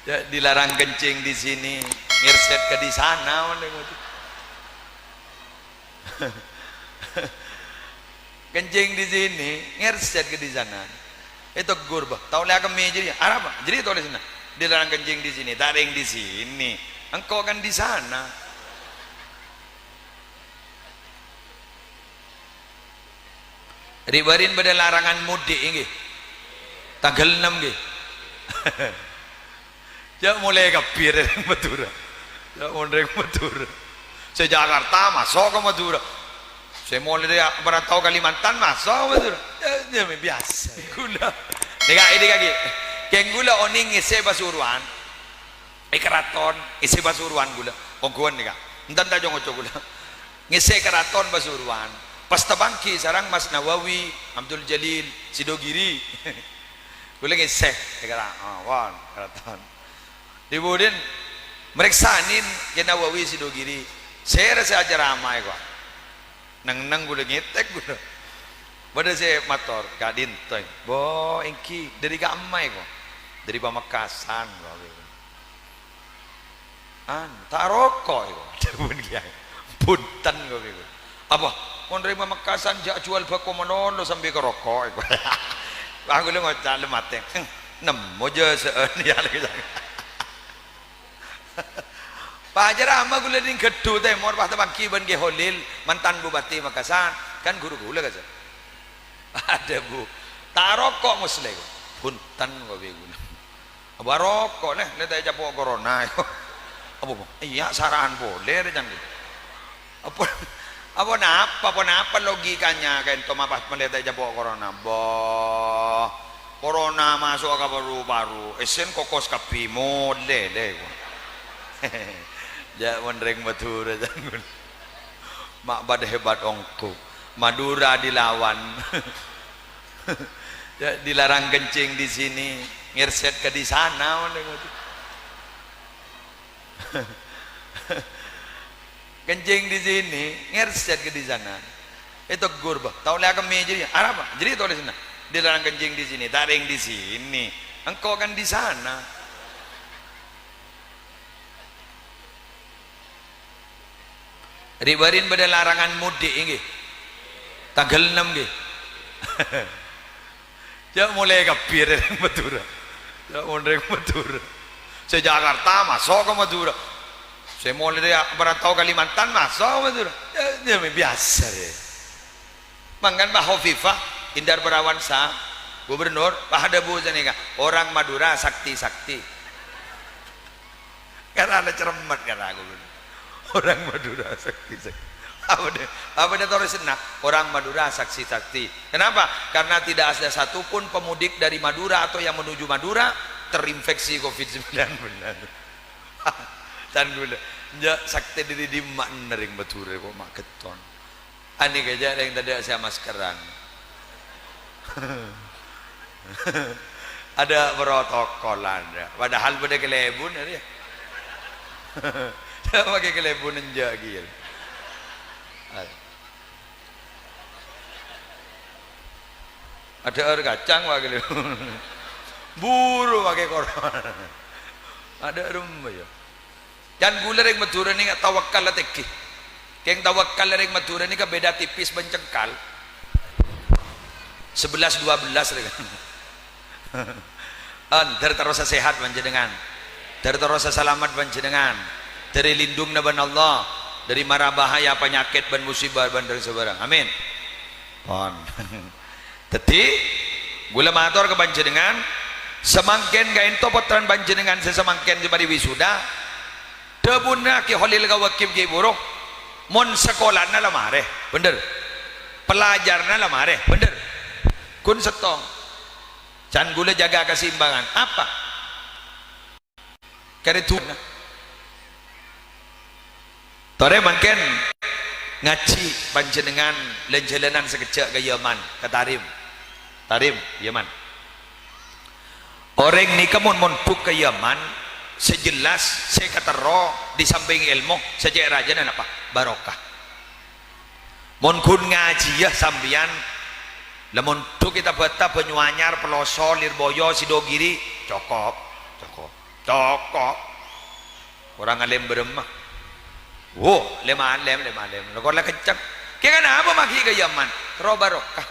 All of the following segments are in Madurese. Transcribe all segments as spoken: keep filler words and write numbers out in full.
Ya, dilarang kencing di sini, ngerset ke di sana, oleh ngono. Kencing di sini, ngerset ke di sana. Ditegur, "Bâh, ta' ollè akemmè jârèya." "Arapa?" "Jârèya tolèsanna, dilarang kencing di sini, ta' rèng di sini. Engko' kan di sana." Ri-, bâri'na bâdâ larangan mudik, èngghi. Tangghâl ennem, èngghi. Jhâ' molè kabbhi rèng Madhurâ. Jhâ' mon rèng Madhurâ. Sè Jakarta maso' ka Madhurâ. Sè molè rè-, merantau Kalimantan maso' ka Madhurâ. Jhâ', jhâ' biyasa. Ghulâ. Nèka, nèka, ghi. Kèng ghulâ onèng ngèssè Pasuruan. È Karaton, ngèssè Pasuruan ghulâ. Ongghuwân nèka. Enten ta' co-ngoco ghulâ. Ngèssè Karaton Pasuruan. Pas tapangghi sareng Mas Nawawi, Abdul Jalil, Sidogiri. Ghulâ ngèssè, èkara-, ah, won, Karaton. Dhi-budhina marèksanè Kè Nawawi Sidogiri. Sèra sè acaramah, èkowa. Neng-enneng ghulâ ngètèk ghulâ. Bâdâ sè mator, "Ka'dinto, èng?" "Bo, èngghi, dâri ka'emma, èkowa." "Dâri Pamekasan," èkowa. "An, ta' aroko', èkowa." Dhâbuna kèyaè. "Bhunten," èkowa. "Apa? Mon dâri Pamekasan jhâ' juwâl bhâko malolo sambi ka roko'," èkowa. Wah, ghulâ ngoca' lem atè. "Eng, nemmo jhâsa'an, yâ." Pacaramah ghulâ nèng Gheddu Tèmor, pas tapangghi bân Kè Holil, mantan Bupati Makassar, kan ghuru ghulâ, kassa'. Adhâbu, "Ta' aroko', Muslè." "Bhunten," èkowa ghulâ. "Apa aroko', Lè'? Lè' ta' ècapo' corona." "Apa, Bu?" "Iyâ, sara'an polè, rè, can." Apa, apa napa, apa napa logikanya ka'dinto ma' pas malè ta' ècapo' corona? Bâh, corona maso' ka paru-paru, essèna kokos kabbhi, molè, Lè', èkowa. Jhâ' mon rèng Madhurâ, can ghulâ. Ma' padâ hebat ongghu. Madura dilawan. Jhâ' dilarang kencing di sini, ngerset ke di sana, oleh ngono. Kencing di sini, ngerset ke di sana. Ètegur, "Bâh, ta' ollè akemmè jârèya." "Arapa?" "Jârèya tolèsanna, dilarang kencing di sini, ta' rèng di sini. Engko' kan di sana." Ri-, bâri'na bâdâ larangan mudik, èngghi. Tangghâl ennem, èngghi. Jhâ' molè kabbhi rèng Madhurâ. Jhâ' mon rèng Madhurâ. Sè Jakarta maso' ka Madhurâ. Sè molè rè-, merantau Kalimantan maso' ka Madhurâ. Jhâ', jhâ' biyasa rè. Mangkana Pak Hovifah Indar Parawansa, Gubernur, pas adhâbu sanèka, "Orang Madura sakti-sakti." Karana cermet, kata aku. Orang Madura sakti-sakti. Apa dâ-, apa dâ' tolèsanna? Orang Madura sakti-sakti. Kenapa? Karena tidak ada satupun pemudik dari Madura atau yang menuju Madura terinfeksi covid sembilan belas. Can ghulâ, "Enjâ', saktè dâri dimma' rèng Madhurâ kok ma' ghetton?" Anèka jhâ' rèng tadâ' sè amaskeran. Adâ' protokolan, padahal bâdâ kalèbun, arèya. Makè kalèbun enjâ' kèya. Adâ'âr kacang, wa, kalèbun. Buru makè korona. Adâ' remma, yâ. Can ghulâ rèng Madhurâ nèka tawakkal tèngghi. Kèng tawakkal rèng Madhurâ nèka bhidhâ tipis bân cengkal. Sebelas dua belas rèng. Èn, dhâr terrosa sehat panjhennengan. Dhâr terrosa salamet panjhennengan. Dhâri lindhungna bân Allah. Dhâri mara bahaya, panyakèt, bân musibah, bân dhâr sabârâng. Amin. Pon. Dhâddhi, ghulâ mator ka panjhennengan, samangkèn ka'ènto pottrana panjhennengan sè samangkèn sè marè wisuda, dhâbuna Kè Kholil Kawakib ghi' buru, mon sakolana la marè, bhender. Pelajarna la marè, bhender. Ghun sèttong. Can ghulâ jâgâ kaseimbangan. Apa? Karè duna. Torè mangkèn ngajhi panjhennengan lân-jhâlânan sakejjhâ' ka Yaman, ka Tarim. Tarim, Yaman. Orèng nèka mon mondhuk ka Yaman, sè jelas, sè katerro, di samping èlmo, sè cè' rajâna napa? Barokah. Mon ghun ngajhiyâ sampèyan, la mondhuk è Bâta, Banyuanyar, Pelosok, Lirboyo, Sidogiri, cokop. Coko'. Coko'. Korang alèm bârâmma. Wo, lem-alem, lem-alem. Lokor la kenceng. Kèng anapa maghi ka Yaman? Terro barokah.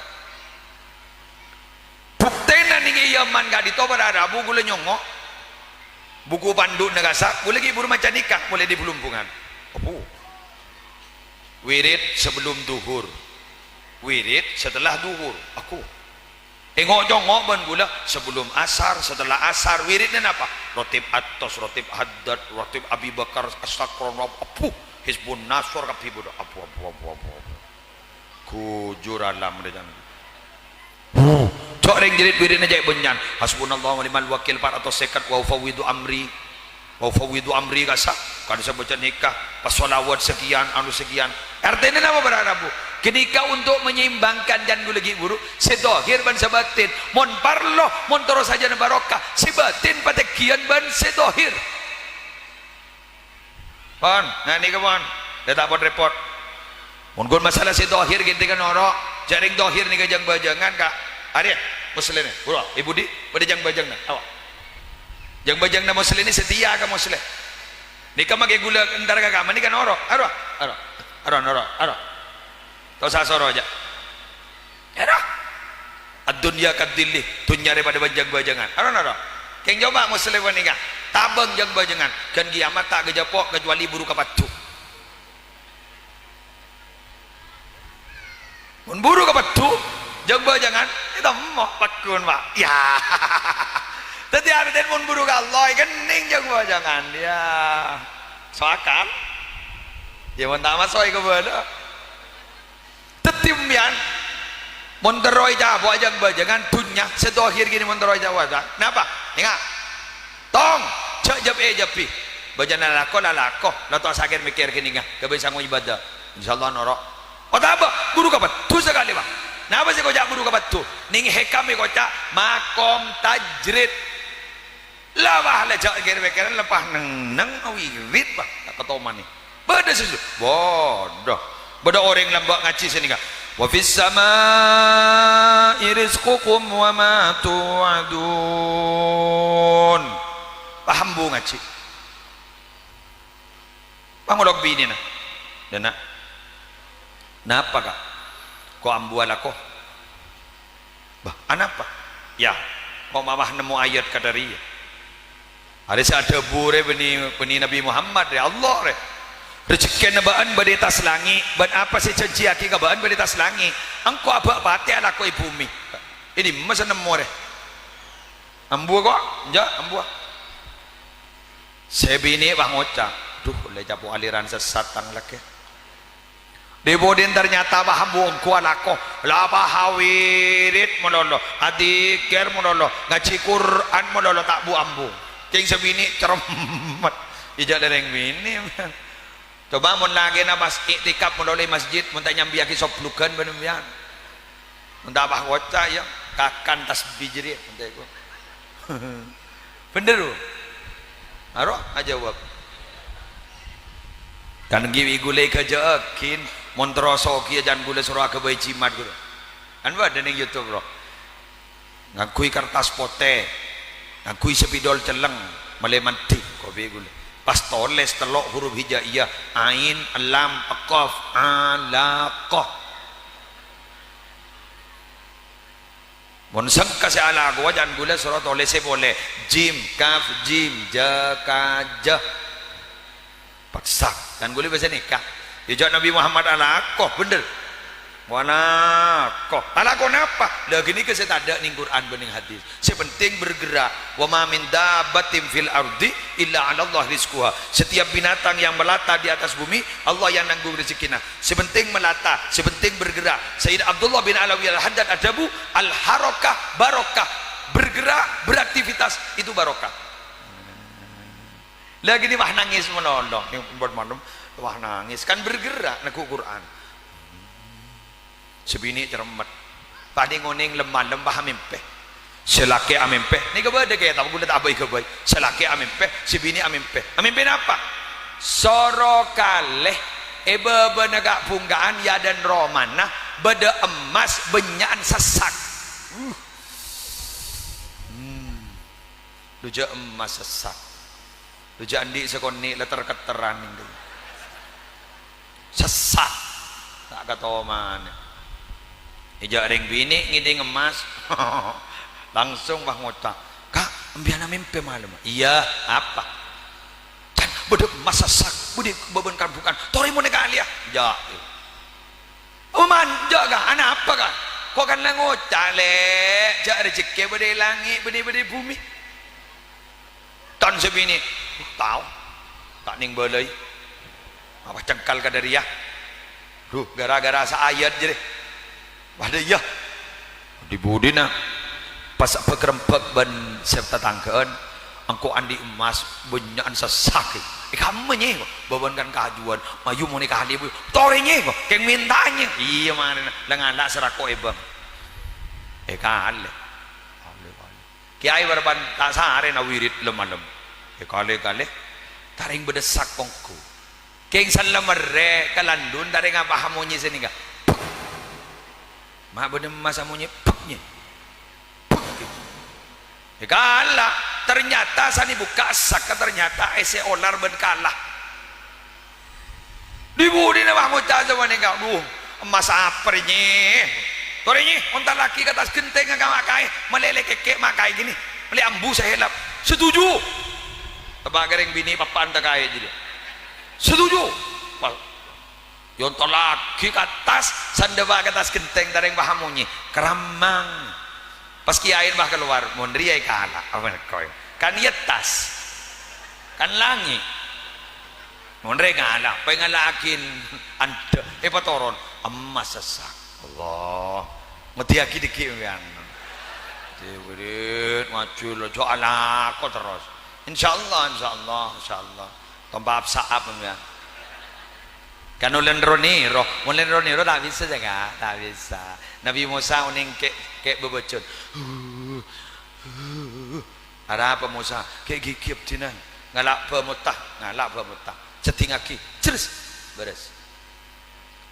Buktèna nèng è Yaman ka'dinto para rabu ghulâ nyongngo'. Buku pandu'na kassa', ghulâ ghi' bhuru maca nèka, molaè è Blumbungan. Apo? Wirid sebelum duhur. Wirid setelah duhur. Aku. Èngo'-congo' bân ghulâ, sebelum asar, setelah asar, wiridna napa? Rotib Atos, Rotib Haddad, Rotib Abi Bakar, As-Sakron, apo, Hizbun Nasor, kabbhi bâdâ, apo, apo, apo, apo, apo. Ghujur alam rè, can. Huh, jhâ' rèng jârèya wiridna jhâ' bânnya'an. Hasbunallahu wa ni'mal wakil, empat ratus sèket, wa ufawwidu amri. Wa ufawwidu amri kassa', kan sè bâca nèka, pas sholawat sekian, anu sekian. Artèna napa, para rabu? Ghânèka untuk menyeimbangkan, can ghulâ ghi' bhuru, sè dhahir bân sè batin. Mon parlo, mon terro sajân barokah, sè batin patèngghiyân bân sè dhahir. Pon, nah nèka pon. Dâ' ta' pon rèpot. Mon ghun masalah sè dhahir ghânèka noro', jhâ' rèng dhahir nèka jâng-bâjângan, Ka'. Arèya, Musleh nè, buru, è budi, bâdâ jâng-bâjângnga, awa. Jâng-bâjângnga Musleh nè setia ka Musleh. Nèka maghi ghulâ entar ka kamma nèka noro', aro, aro, aro, noro', aro. Ta' osa soro jâ'. Aro. Ad-dunya kadh-dhilli, dhunnya rè padâ bân jâng-bâjângan. Aro, aro. Kèng coba Musleh panèka, tabâng jâng-bâjângan, ghân kiyamat ta' ghâjâ po' kacuali buru kapaddhu. Mon buru kapaddhu, jâng-bâjângan, ètemmo pagghun, Pak. Ya. Dhâddhi artèna mon buru ka Allah, èkennèng jâng-bâjângan. Ya. Soakan. Ya, mon ta' maso' èkabâlâ. Dhâddhi, sampèyan, mon terro ècapo'a jâng-bâjângan dhunnya, sè dhahir ghânèka mon terro ècapo'a, napa? Enga'. Tong, jhâ' jhâb-èjhâbbhi. Bâjâna lalako, lalako. La ta' osa kèr-mèkkèr ghânèka. Ghâbây sango ibadah. Insyaallah noro'. Otabâ, buru kapaddhu sakalè, Pak. Napa sè èkoca' buru kapaddhu? Nèng Hikam èkoca' makom tajrid. La, Pak, la jhâ' kèr-mèkkèran, la, Pak, neng-neng awirid, Pak, ta' katomanè. Bâdâ sè su-, bâdâ. Bâdâ orèng lambâ' ngajhi sanèka. "Wa fis sama'i rizqukum wa ma tu'adun." Paham, Bu, ngajhi? Pangolok binèna. Dâna'. Napa, Ka'? Ko' ambuwâ lako? Bâh, anapa? Ya, ko' mawah nemmo ayat kadhâriyâ. Arè sè adhâbu rè bânnè, bânnè Nabbhi Muhammad rè, Allah rè. Rejhekkèna bâ'ân bâdâ è attas langngè', bân apa sè èjhânjhiyaghi ka bâ'ân bâdâ è attas langngè'. Engko' abâ' patè alako è bhumè. È dimma sè nemmo rè? Ambuwâ ko'? Enjâ', ambuwâ. Sè binè' pas ngoca', "Dhu, la ècapo' aliran sessat tang lakè." Dhi-budhi ternyata pas ambu ongghu alako, la pas awirid malolo, adzikir malolo, ngajhi Qur'an malolo, ta' bu-ambu. Kèng sè binè' cerremmet. Ijâ' lèrèng binè'. Coba mon lakèna pas iktikaf malolo è masjid, mon ta' nyambiyaghi soblugân bân sampèyan. Mon ta' pas ngoca', ya, kakan tasbih jârèya, mon ta' èko. Bhender, Bu? Aro ajâwâb. Kan ghi' ghulâ èghâjâ'âghin, mon terro soghi, ajân ghulâ soro aghâbây jimat, ghulâ. Kan bâdâ neng YouTube, bro. Ngangghuy kertas potè, ngangghuy spidol celleng, malè mandhi, kopi ghulâ. Pas tolès tello' huruf hijaiyah, ain, lam, qaf, alaqah. Mon sengka sè alakowa, ajân ghulâ soro tolèsè polè. Jim, kaf, jim, ja, ka, ja. Paksa. Kan ghulâ bâsa nèka. Ya, jâ' Nabbhi Muhammad alako, bhender. Alako. Alako napa? La, ghânèka sè tadâ' neng Qur'an bân neng hadis. Sè penting bergerak. "Wa ma min dabbatin fil ardi illa 'alallahi rizquha." Setiap binatang yang melata di atas bumi, Allah yang nanggung rezekinya. Sè penting melata, sè penting bergerak. Sayyid Abdullah bin Alawi Al-Haddad adhâbu, "Al-harakah barokah." Bergerak, beraktivitas, itu barokah. Lagi nè wah nangès malolo, nè buat malem, wah nangès. Kan bergerak, neggu' Qur'an. Sè binè' cerremmet. Paning onèng lem-malem pas amèmpè. Sè lakè amèmpè. Nèka bâdâ kètab, ghulâ ta' bâi-ghâbây. Sè lakè amèmpè, sè binè' amèmpè. Amèmpè napa? Soro kalè è bâbâna ka'-bhungka'an è adâ'na romana bâdâ emmas bânnya'an sassak. Uh. Hmm. Dhu jhâ' emmas sessa'. Dhu jhâ' andi' sakonè' la ter-ketteran nèng kèya. Sessa'. Ta' katomanè. Èjhâ' rèng binè' ngèdhing emmas. Langsung pas ngoca', "Ka', empèyan mèmpè malem?" "Iyâ, apa?" "Can, bâdâ emmas sessa', bâdâ bâbân kan-bukan. Torè mon èkalèya." "Jhâ'." "Oman, jhâ', Ka', anapa, Ka'?" "Ko' kan la ngoca', Lè', jhâ' rejekkè bâdâ è langngè', bânnè bâdâ è bhumè." Tan sè binè', "Tao, ta' nèng bâlâi. Apa cengkal ka dâriyâ? Dhu, gara-gara saayat jârèya." Padâ iyâ. Dhi-budhina pas bâk-rembâk bân sè tatangghâ'ân, "Engko' andi' emmas bânnya'an sessa', Kè." "È kamma, Nyè?" "Bâbân kan kajuwân, mayu mon èkalè, Bu." "Torè, Nyè, kèng mènta'a, Nyè." "Iyâ, marèna, la ngala' sè rako' èbâng." Èkalè. Kèyaè bârâmpan ta' sarèna wirid lem-malem. Èkalè-kalè, ta' rèng bâdâ sak ongghu. Kèng salemmerrè kalandhun ta' rèng apa monyè sanèka. Ma' bâdâ emmas monyè, pek, Nyè. Pek. Èkala'. Ternyata sanè bukka' sakka' ternyata èssè olar bân kala. Dhi-budhina pas ngoca' sapanèka, "Dhu, emmas apa rè, Nyè? Torè, Nyè, ontallaghi ka attas ghentèngnga ka ma' kaè, malè lè' kèkè' ma' kaè ghânèka, malè ambu sè hèlap." "Setuju." Teppa' ka rèng binè' pappa'an ta' kaè jârèya. "Setuju." Pas, èontallaghi ka attas, sandhâpa' ka attas ghentèng, ta' rèng pas monyè. Karamang. Pas kèyaèna pas kalowar, "Mon rèya èkala', apa nèko, kan iyâ attas. Kan langngè'." Mon rè ngala', pèngala'aghin andhâ', èpatoron, emmas sessa'. Allah. Ngeddhiyaghi dhiggi' mbiyan. Dhi-budhi ngajhi lo, jhâ' alako terros. Insyaallah, insyaallah, insyaallah. Tompa' sa'ap mbiyan. Kan olèn ro-nèro, olèn ro-nèro ta' bisa, jâ, Ka', ta' bisa. Nabbhi Mosa onèng kè', kè' bâbâjân. Arapa Mosa? Kè' ghigghi abdhina. Ngala' bâ motta, ngala' bâ motta. Seddingngaghi, jeres. Bârâs.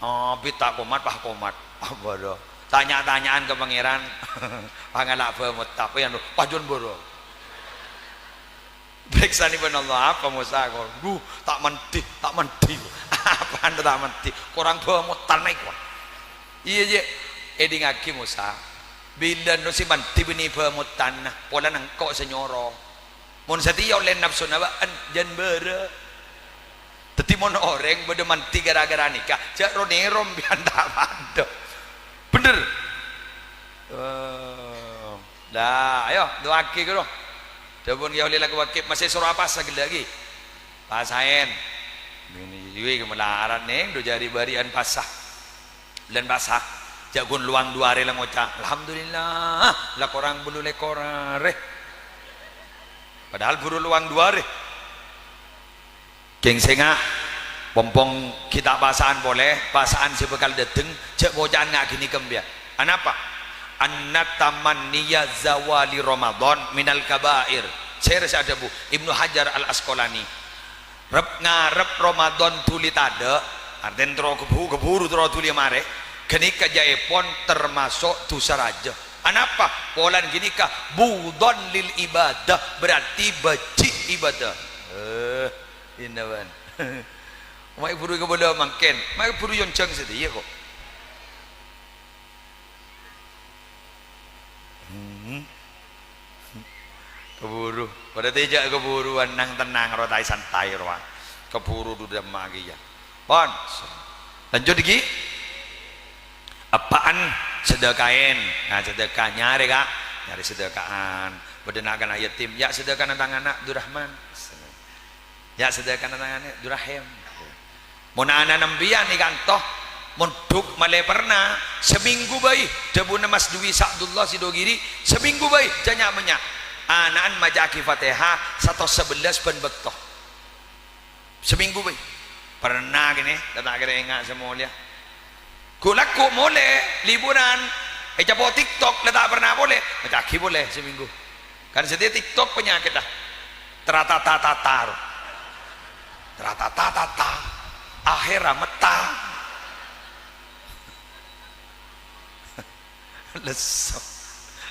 Abit ta' komat, pas komat. Ah, bârâ. Tanya-tanyaan ka Pangèran. Pas ngala' bâ motta. Pas, anu, pas jân bârâ. Parèksanè bân Allah, apa Mosa, ko? Dhu, ta' mandhi, ta' mandhi. Apana ta' mandhi? Korang bâ mottana, ko. Iyâ, jâ. Èdingngaghi Mosa. Bilâ no sè mandhi bânnè bâ mottana, polana engko' sè nyoro. Mon satèya ollè nafsona bâ'ân, jân bârâ. Dhâddhi mon orèng bâdâ mandhi ghârâ-ghârâ nèka, jhâ' ro-nèro mbiyan ta' padâ. Bhender. Eh, la, ayo, du'aaghi, ghuru. Dhâbuna Kè Holil Laqwaqib, masè soro apasa ghellâ' ghi? Pasaèn. Nèng, nèng, wi, malarat, nèng, dhu jârèya bâri'ân pasa. Bulân pasa, jhâ' ghun lowang du arè la ngoca', "Alhamdulillah, la korang bâllu lèkor arè." Padahal buru lowang du arè. Kèng sènga', pompong ghi' ta' pasa'an polè, pasa'an sè bhâkal dâteng, jhâ' koca'an nga' ghânèka mbiyan. Anapa? "Anna tamanniya zawali Ramadan minal kaba'ir." Sèra sè adhâbu Ibnu Hajar Al-Asqalani. Rep-ngarep Ramadan dhuli tadâ', artèna terro kebhu-, keburu terro dhuli marè, ghânèka jhâ'èpon termaso' dhusa rajâ. Anapa? Polana ghânèka bughdan lil ibadah, berarti bâji' ibadah. Eh, inna, bân. Ma' buru kabâlâ mangkèn, ma' buru èyonjhâng satèya, ko'. Hmm. Keburu. Padâ tèjâ' keburuan, nang-tennang ro, taè santai rowa. Keburu dhu dâmma kèya. Pon. Lanjut ghi. Eppa'en sedekaèn. Nah, sedekah nyarè, Ka'. Nyarè sedeka'an. Bâdâ na'-kana' yatim. Ya, sedekana tang ana', Durrahman. Ya, sedekana tang ana', Durrahim. Mon ana'na mbiyan è kanto, mondhuk malè perna, samènggu bhâi, dhâbuna Mas Dwi Sa'dullah Sidogiri, samènggu bhâi, jhâ' nya'-mènnya'. Ana'na maca'aghi Fatihah satos sabellâs bân bâkto. Samènggu bhâi. Perna kènè, la ta' kèra enga' sè molèya. Ghu-lagghu' molè, liburan, ècapo' TikTok, la ta' perna polè, maca'aghi polè samènggu. Kan satèya TikTok panyakèt, ah. Tratatatataro. Tratatatataro. Ahèrra metta. Lesso.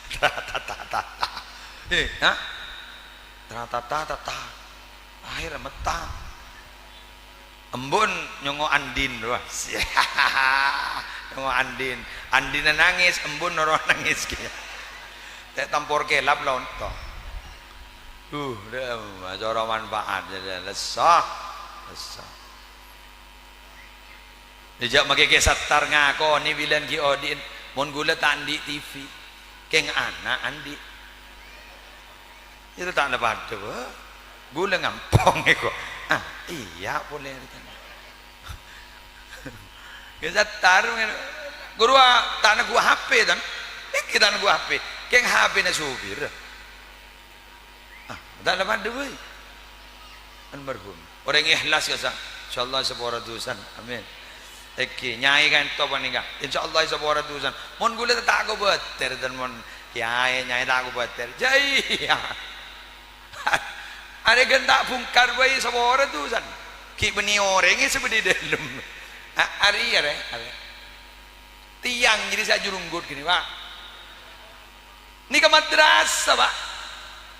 Tratatatataro. Eh, ha? Tratata, tata. Akhirnya metta. Embun nyongngo' Andin, wah. Nyongngo' Andin. Andinna nangès, embun noro' nangès kèya. Tè' tempor kèlap lonto. Duh, dhem, cara manfaat, jadi lesso. Lesso. Dâjâ makè Kè Sattar ngakonè bilân ghi' odi'en, mon ghulâ ta' andi' T V, kèng ana' andi'. Itu ta' la padâ, bâ. Ghulâ ngampong èko. Ah, iyâ polè. Kè Sattar, ghuru, ah, ta' neggu' H P, tan? Ènggi ta' neggu' H P. Kèng H P-na supir. Ah, ta' la padâ, bhâi. Almarhum. Orèng ikhlas kassa', "Insyaallah sapora dusan." Amin. Ènggi, nyaè ka'dinto panèka. "Insyaallah sapora dusan." Mon ghulâ ta' kobâtèr, tan, mon kèyaè nyaè ta' kobâtèr. Jâ iyâ. Arè ghân ta' bungkar bhâi sapora dusan. Ghi' bânnè orèng sè bâdâ è dâlem. A-, arè, arè, arè. Tèyang jârèya sè ajurunggut ghânèka, Pa'. Nèka madrasah, Pa'.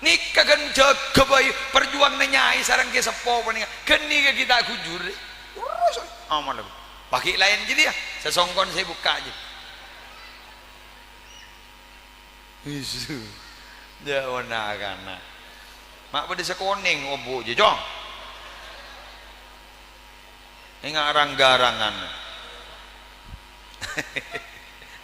Nèka ghân jâgâ bhâi parjuwânganna nyaè sareng kè seppo panèka. Ghân nèka ghi' ta' ghujur. Terros amalla. Paghi' laèn jârèya, sè songkon sè bukka' jârèya. Isu. Jâ' na'-kana'. Ma' bâdâ sè konèng obu' jâ, Cong. Enga' rang-garangan.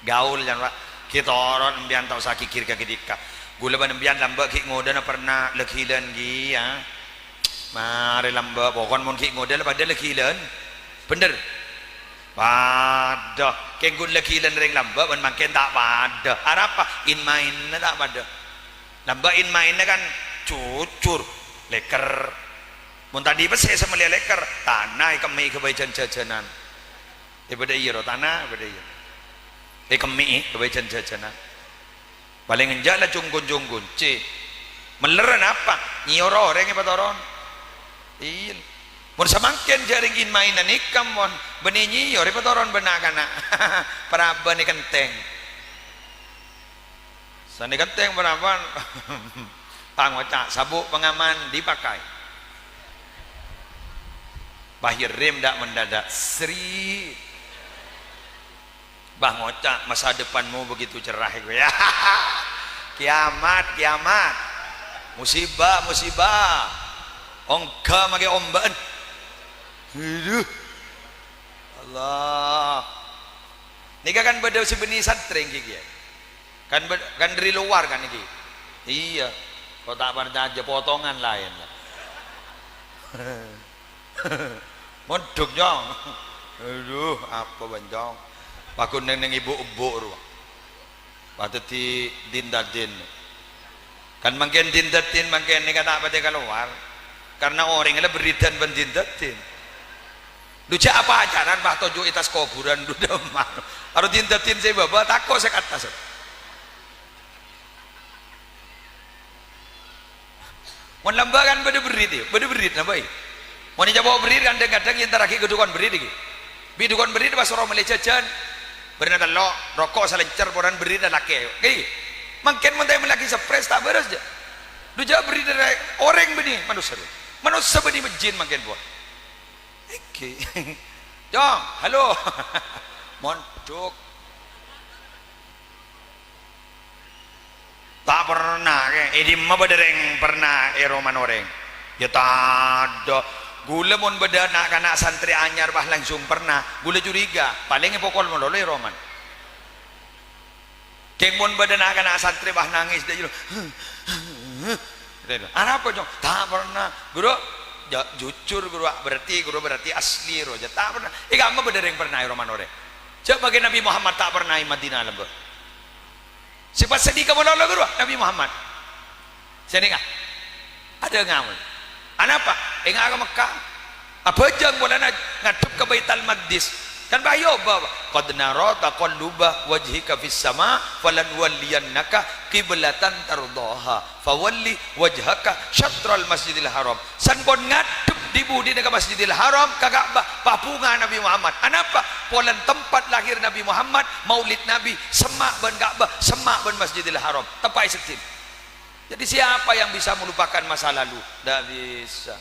Gaul, can, Pa'. Ghi' toron, empèyan ta' osa ghighir ka ghâdhika. Ghulâ bân empèyan lambâ' ghi' ngodâna perna la ghilân ghi, ya. Marè lambâ', pokon mon ghi' ngodâ la padâ la ghilân. Bhender? Padâ. Kèng ghun la ghilân rèng lambâ' bân mangkèn ta' padâ. Arapa? In-mainna ta' padâ. Lambâ' in-mainna kan jujur, lèkèr. Mon tadâ' pèssè sè mellèya lèkèr, tana èkemmè'è ghâbây jân-jhâjhânan. È, bâdâ iyâ, ro, tana bâdâ iyâ. Èkemmè'è ghâbây jân-jhâjhânan. Palèng enjâ' la junggun-junggun, cè'. Mellèr napa? Nyèyor orèng èpatoron. Iyâ. Mon samangkèn jâ' rèng in-mainan nèka, mon bânnè nyèyor èpatoron bân na'-kana'. Paraban è kentèng. Sanè kentèng paraban. Pangoca', sabuk pengaman dipakai. Pahirrim dak mendadak. Sri. Bah, ngoca', "Masa depanmu begitu cerah," iku, ya. Kiamat, kiamat. Musibah, musibah. Ongghâ makè ombâ'ân. Aduh. Allah. Nèka kan bâdâ sè bânnè santrè nèka, ya. Kan bâ-, kan dâri lowar kan nèka. Iyâ. Kok ta' parcajâ, potongan laèn, la. Mondhuk, Cong. Aduh, apa bân, Cong? Paghun neng-neng ibu-ibu rowa. Padâddhi din-dadin. Kan mangkèn din-dadin mangkèn nèka ta' patè kalowar. Karna orèng la berridan bân din-dadin. Dhu jâ' apa acaran, Pak, toju' è attas kobhurân, dhu dâmma. Aro din-dadin sè bâbâ tako' sè ka attas. Mon lambâ' kan bâdâ berrit, ya, bâdâ berrit napa, ya? Mon ècapo' berrit, kadhâng-kadhâng èentarraghi ka dhukon berrit iki. Bi' dhukon berrit pas soro mellè jhâjhân, bârna tello', roko' salèncèr, poran berrit lalakè', ayo. Ghi. Mangkèn mon ta' èmellèaghi spray, ta' bârâs, jâ'. Dhu jâ' berrit orèng bânnè manossa, manossa bânnè jin mangkèn, pon. Èngghi. Cong, halo. Mondhuk. Ta' perna, kè. È dimma bâdâ rèng perna èroman orèng? Yâ tadâ'. Ghulâ mon bâdâ na'-kana' santrè anyar, bah, langsung perna. Ghulâ curiga, palèng èpokol malolo èroman. Kèng mon bâdâ na'-kana' santrè, bah, nangès dâ' jâriyâ. Arapa, Cong? Ta' perna. Ghuru, jâ-, jujur, Ghuru, berarti, Ghuru, berarti asli, ro. Jâ, ta' perna. È kamma bâdâ rèng perna èroman orèng? Jâ' makè Nabbhi Muhammad ta' perna è Madinah lambâ'. Sè pas sanèka malolo, Ghuru, Nabbhi Muhammad. Sanèka. Adâ' ngamal. Anapa? Enga' ka Mekkah. Abhâjâng polana ngadhep ka Baitul Maqdis. Kan bahaya, bâ-, "Qad nara taqalluba wajhika fis sama, falanuwalliyannaka qiblatan tardhaha, fawalli wajhaka syatral Masjidil Haram." Sèngko' ngadhep dhi-budhina ka Masjidil Haram, ka Ka'bah, pabhunga Nabbhi Muhammad. Anapa? Polana tempat lahir Nabbhi Muhammad, maulid Nabbhi, semma' bân Ka'bah, semma' bân Masjidil Haram. Teppa'è seddhina. Jadi, siapa yang bisa melupakan masa lalu? Ndak bisa.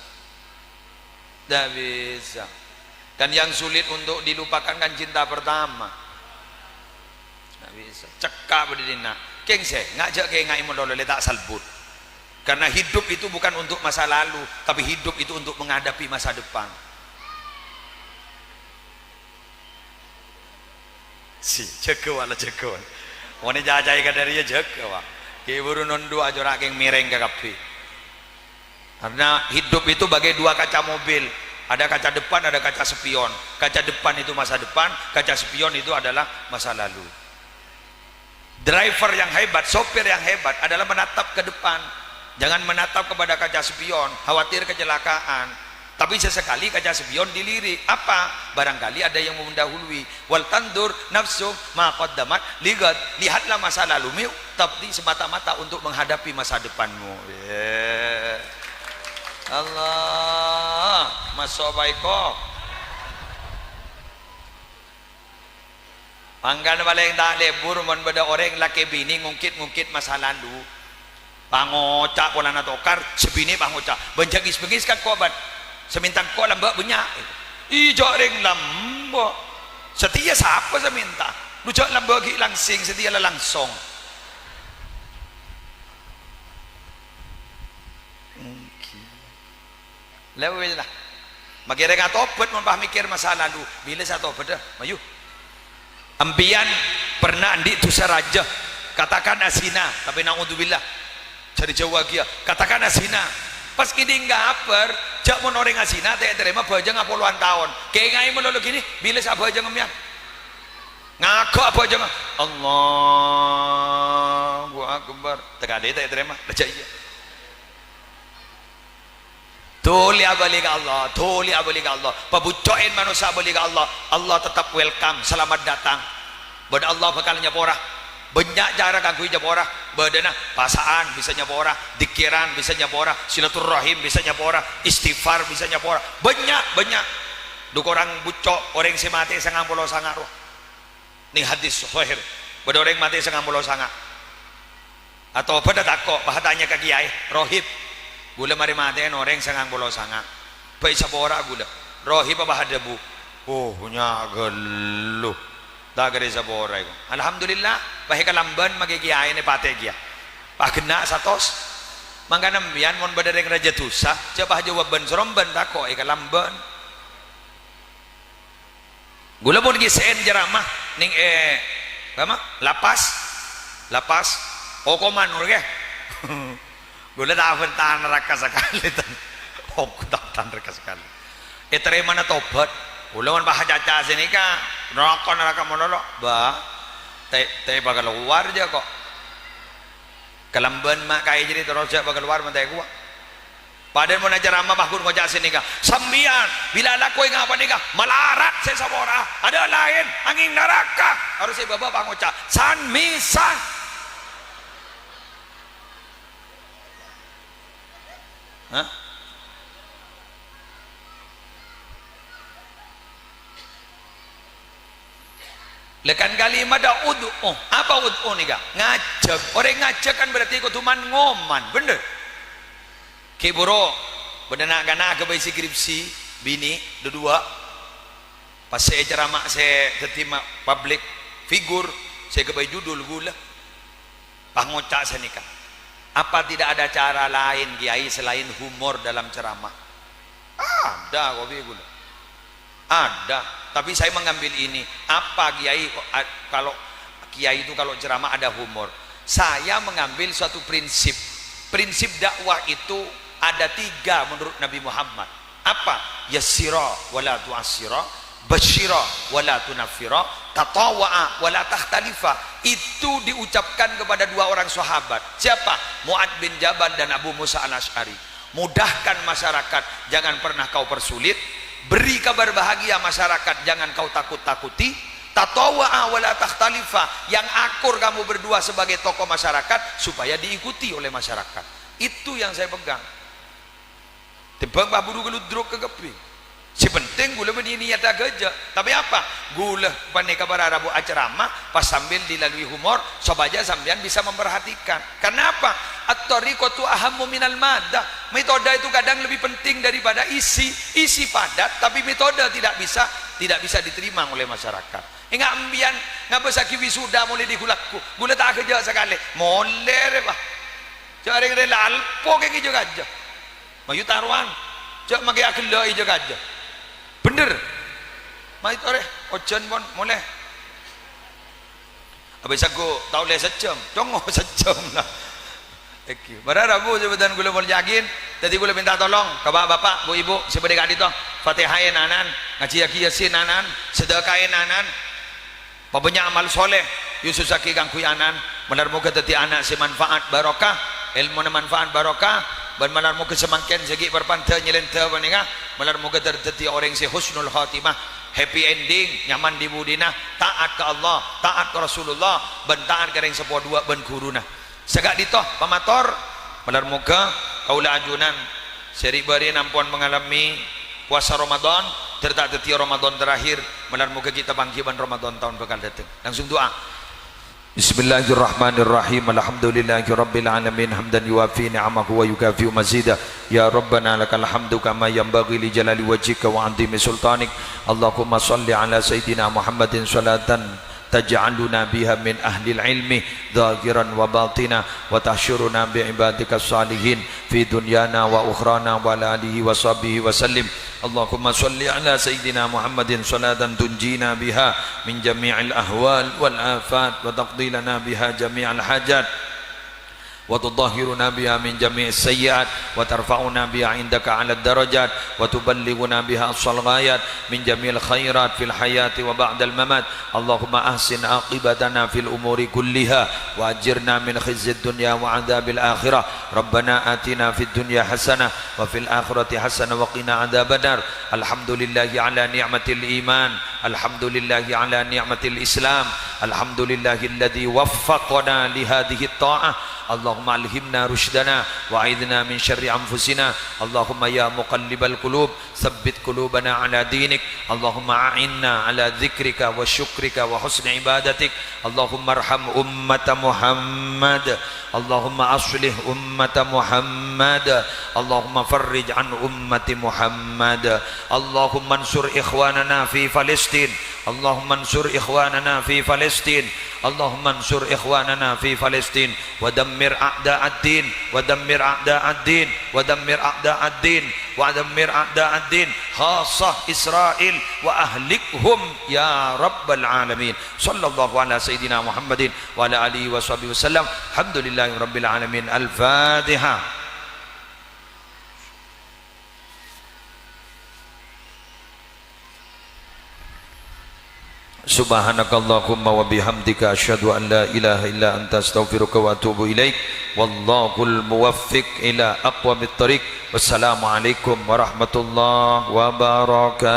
Ndak bisa. Dan yang sulit untuk dilupakan kan cinta pertama. Ndak bisa. Cekka' bâdâ dinna'. Kèng sè, ngajhâk kèng ngaè malolo lè ta' salbut. Karena hidup itu bukan untuk masa lalu, tapi hidup itu untuk menghadapi masa depan. Si, jâgâ, wa, la jâgâ, wa. Mon ècacaè ka dâri, yâ jâgâ, wa. Ghi' buru nondhu', ajâ ra kèng mèrèng ka kabbhi. Karena hidup itu bagai dua kaca mobil. Ada kaca depan, ada kaca spion. Kaca depan itu masa depan, kaca spion itu adalah masa lalu. Driver yang hebat, sopir yang hebat adalah menatap ke depan. Jangan menatap kepada kaca spion, khawatir kecelakaan. Tapi sesekali kaca spion dilirik. Apa? Barangkali ada yang mendahului. "Wal tandur nafsum ma qaddamat ligad." Lihatlah masa lalumu, tapi semata-mata untuk menghadapi masa depanmu. Ya. Allah, maso' apa iko? Mangkana palèng ta' lebur mon bâdâ orèng lakè binè ngungkit-ngungkit masa lalu. Pangoca' polana tokar, sè binè pangoca'. Bân jhâ' ngis-bengis ka engko', bân. Sè mènta engko' lambâ' bânnya'. Iyâ, jhâ' rèng lambâ'. Satèya sapa sè mènta? Lu jhâ' lambâ' ghi' langsing, satèya la langsong. Èngghi. La wis la. Makè rèng atobhât mon pas mèkkèr masa lalu. Bilâ sè atobhât, dâ? Mayu. Empèyan pernah andi' dhusa rajâ? Katakan azina, tapè naudzubillah. Jhâ' èjhâuwâghiyâ, katakan azina. Pas ngèdhing kabhâr, jhâ' mon orèng azina ta' ètarèma bhâjângnga polowan taon. Kèngaè malolo ghi' nè, bilâ sè abhâjângnga empèyan. Ngaghâ' abhâjângnga. Allahu Akbar. Tèkalè ta' ètarèma. La jhâ' iyâ. Dhuli abâli ka Allah, dhuli abâli ka Allah. Pabhucco'è manossa abâli ka Allah. Allah tetap welcome, selamat datang. Bân Allah bhâkal nyapora. Bânnya' cara kaangghuy nyapora. Bâdâna pasa'an bisa nyapora, dzikèran bisa nyapora, silaturrahim bisa nyapora, istighfar bisa nyapora. Bânnya', bânnya'. Dhu korang bhucco' orèng sè matè sangang polo sanga' rowa. Nèng hadis sahih, bâdâ orèng matè sangang polo sanga'. Atobhât ta' tako', pas atanya ka kèyaè, "Rohib, ghulâ marè matè'èn orèng sangang polo sanga'. Bhâi sapora ghulâ?" Rohib pas adhâbu, "Oh, nya' ghâllu. Ta' kèra sapora iko." Alhamdulillah, pas èkalambân makè kèyaè nè patè kèya. Pas ghenna' satos. Mangkana empèyan mon bâdâ rèng rajâ dhusa, jhâ' pas jâwâbhân sorombân tako' èkalambân. Ghulâ pon ghi' sè'èn ceramah nèng è, apa? Lapas. Lapas. Okoman, ghulâ, ghi. Ghulâ ta' bhânta naraka sakalè, tan. Okoman ta' bhânta naraka sakalè. Ètarèmana tobhât. Ghulâ mon pas acaca sè nèka, naraka, naraka malolo. Bâ. Ta', ta' bhâkal kalowar jâ' ko'. Kalambân ma' kaè jârèya terros jâ' bhâkal kalowar mon ta' èkowa. Padahal mon acara ma' paggun ngoca' sè nèka, "Sampèyan bilâ alako ènga' panèka malarat sè sapora, adâ' laèn angèng naraka." Harus sè bâbâ pangoca', "San-mèsan." Hah? Lha kan kalimatta ud'u. Apa ud'u nèka? Ngajhâk. Orèng ngajhâk kan berarti kodhu man-ngoman, bhender? Ghi' buru, bâdâ na'-kana' aghâbây skripsi, binè', dhu-duwâ'. Pas sè ceramah sè dhâddhi ma-, public figure, sè aghâbây judul ghulâ. Pas ngoca' sanèka, "Apa tidak ada cara lain, Kiai, selain humor dalam ceramah?" "Ada," kopi ghulâ. "Ada, tapi saya mengambil ini." "Apa, Kiai, kok a-, kalau Kiai itu kalau ceramah ada humor?" "Saya mengambil suatu prinsip. Prinsip dakwah itu ada tiga menurut Nabi Muhammad." Apa? "Yassira wa la tu'assira, basyira wa la tunaffira, tatawa'a wa la takhtalifa." Itu diucapkan kepada dua orang sahabat. Siapa? Mu'ad bin Jabal dan Abu Musa Al-Asy'ari. Mudahkan masyarakat, jangan pernah kau persulit. Beri kabar bahagia masyarakat, jangan kau takut-takuti. Tatawa'a wa la takhtalifa, yang akur kamu berdua sebagai tokoh masyarakat supaya diikuti oleh masyarakat. Itu yang saya pegang. Tèmbhâng pas buru kaludruk ka kabbhi. Sè penting ghulâ bânnè niyatta ghâjâ. Tapè apa? Ghulâ panèka para rabu acaramah pas sambil dilalui humor, sopajâ sampèyan bisa memperhatikan. Karena apa? At-thariqatu ahammu minal maddah. Metode itu kadang lebih penting daripada isi. Isi padat, tapi metode tidak bisa, tidak bisa diterima oleh masyarakat. Enga' embiyan ngabâssaghi wisuda molaè dhi ghulâ ghu-, ghulâ ta' ghâjâ sakalè. Molè rè, Pa'. Jhâ' rèng-rèng la alpo kèng ijâ kajâ. Mayu tarowan. Jhâ' makè aghellâ' ijâ kajâ. Bhender. Mayu torè, ojhân pon, molè. Abâ' sagghu ta' ollè sajjhâm. Congo sajjhâm la. Èngghi. Para rabu sè bhâdhân kaulâ molja'aghi. Dhâddhi kaulâ mènta tolong ka bapa'-bapa', bu'-ibu' sè bâdâ è ka'dinto. Fatihaè na'-ana'an, ngajhiyâghi Yasin na'-ana'an, sedekahè na'-ana'an. Pabânnya' amal sholeh, èosossaghi kaangghuy ana'an, malar moghâ dhâddhi ana' sè manfaat barokah, èlmona manfaat barokah, bân malar moghâ samangkèn sè ghi' parpandhâ nyèlèndhâ panèka, malar moghâ dhâr-, dhâddhi orèng sè husnul khotimah, happy ending, nyaman è budina, taat ka Allah, taat ka Rasulullah, bân taat ka rèng seppo duwâ' bân ghuruna. Saka'dinto pamator, malar moghâ kaulâ ajunan sè ri'-bâri'na ampon mangalamè powasa Ramadan, dhâr ta' dhâddhiyâ Ramadan terakhir, malar moghâ ghi' tapangghi bân Ramadan taon bhâkal dâteng. Langsung du'a. Bismillahirrahmanirrahim. Alhamdulillahirabbil alamin, hamdan yuwafi ni'amahu wa yukafi'u mazida. Ya Rabbana lakal hamdu kama yanbaghi li jalali wajhika wa 'azimi sultanik. Allahumma shalli ala sayyidina Muhammadin shalatan taj'aluna biha min ahlil ilmi zahiran wa batina, wa tahsyuruna bi ibadika shalihin fi dunyana wa ukhrana, wa ala alihi wa sahbihi wa sallim. Allahumma shalli ala sayyidina Muhammadin shalatan tunjina biha min jami'il ahwal wal afat, wa taqdi lana biha jami'al hajat, wa tutahhiruna biha min jami'is sayyi'at, wa tarfa'una biha indaka a'lad darajat, wa tuballighuna biha aqsal ghayat min jami'il khairat fil hayati wa ba'dal mamat. Allahumma ahsin aqibatana fil umuri kulliha, wa ajirna min khizyid dunya wa adzabil akhirah. Rabbana atina fid dunya hasanah, wa fil akhirati hasanah, wa qina adzabannar. Alhamdulillahi ala ni'matil iman. Alhamdulillahi ala ni'matil Islam. Alhamdulillahilladzi waffaqana li hadhihi ta'ah. Allahumma alhimna rusydana wa a'idna min syarri anfusina. Allahumma ya muqallibal qulub, tsabbit qulubana ala dinik. Allahumma a'inna ala dzikrika wa syukrika wa husni ibadatik. Allahumma arham ummata Muhammad. Allahumma aslih ummata Muhammad. Allahumma farrij an ummati Muhammad. Allahumma ansur ikhwanana fi Palestin. Allahumma ansur ikhwanana fi Palestin. Allahumma ansur ikhwanana fi Palestin. Wa dammir a'da'ad din. Wa dammir a'da'ad din. Wa dammir a'da'ad din. Wa dammir a'da'ad din. Khassah Israel. Wa ahlikhum ya rabbal alamin. Sallallahu ala sayyidina Muhammadin wa ala alihi wa sahbihi wasallam. Alhamdulillahi rabbil alamin. Al-Fatihah. Subhanakallahumma wa bihamdika, asyhadu an la ilaha illa anta, astaghfiruka wa atubu ilaik. Wallahul muwaffiq ila aqwamit thariq. Wassalamualaikum warahmatullahi wabarakatuh.